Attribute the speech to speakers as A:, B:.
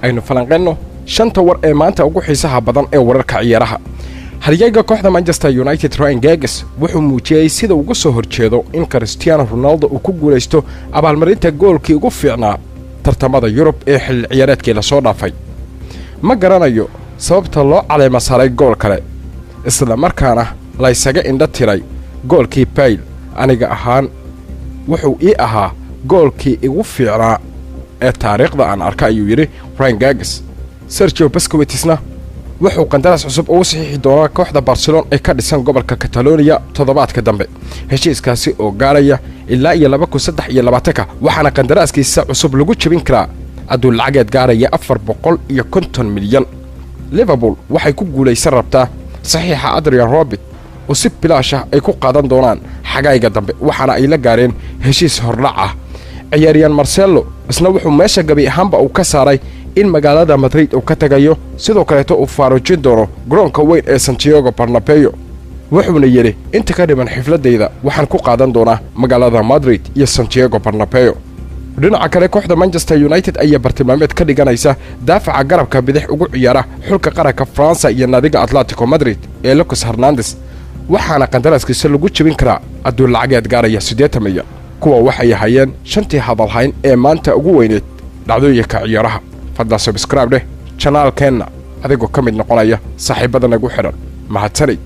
A: Aynu falanqeenno shanta war ee maanta ugu xiisaha badan ee wararka ciyaaraha. Haryayga kooxda Manchester United Ryan Giggs wuxuu muujiyey sida uga soo horjeedo in Cristiano Ronaldo uu ku guulaysto abaalmarinta goolkii ugu fiicnaa tartamada Yurub ee xilli ciyaareedkii lasoo dhaafay. Ma garanayo sababta loo caleema saaray gool kale, isla markaana laysaga indho tiray goolkii Bale. Aniga ahaan wuxuu ii ahaa goolkii igu fiicnaa ee taariikhda aan arka, ayuu yidhi Ryan Giggs. Sergio Busquetsna wuxuu qandaraas cusub ugu saxiixi doonaa kooxda Barcelona ee ka dhisan gobolka Catalonia toddobaadka dambe, heshiiskaasi oo gaaraya ilaa iyo 2023-ka, waxaana qandaraaskiisa cusub lagu jebin karaa adduun lacageed gaaraya 450 milyan. Liverpool waxay ku guulaysan rabtaa saxiixa Arjen Robben oo si bilaash ah ay ku qaadan doonaan xagayga dambe, waxaana ay la gaareen heshiis hordhac ah. Ciyaariyaan Marcelo isna wuxuu meesha gabi ahaanba uu ka saaray in magaalada Madrid uu ka tagayo, sidoo kaleeto uu faaruujin doono garoonka weyn ee Santiago Bernabeu. Wuxuuna yidhi: "Inta ka dhiman xifladayda waxaan ku qaadan doonaa magaalada Madrid iyo Santiago Bernabeu." Dhinaca kale, kooxda Manchester United ayaa bartilmaameed ka dhiganaysa daafaca garabka bidix ugu ciyaara xulka qaranka Faransa iyo naadiga Atletico Madrid ee Lucas Hernandez, waxaana qandaraaskiisa lagu jebin karaa adduun lacageed gaaraya 80 milyan. Kuwa waxay ahayeen shantii hadalhayn ee maanta ugu weyneed dhacdooyinka ciyaaraha. Fadlan subscribe dheh channel-keenna adigoo ka mid noqonaya saaxiibada nagu xidhan. Mahadsanid.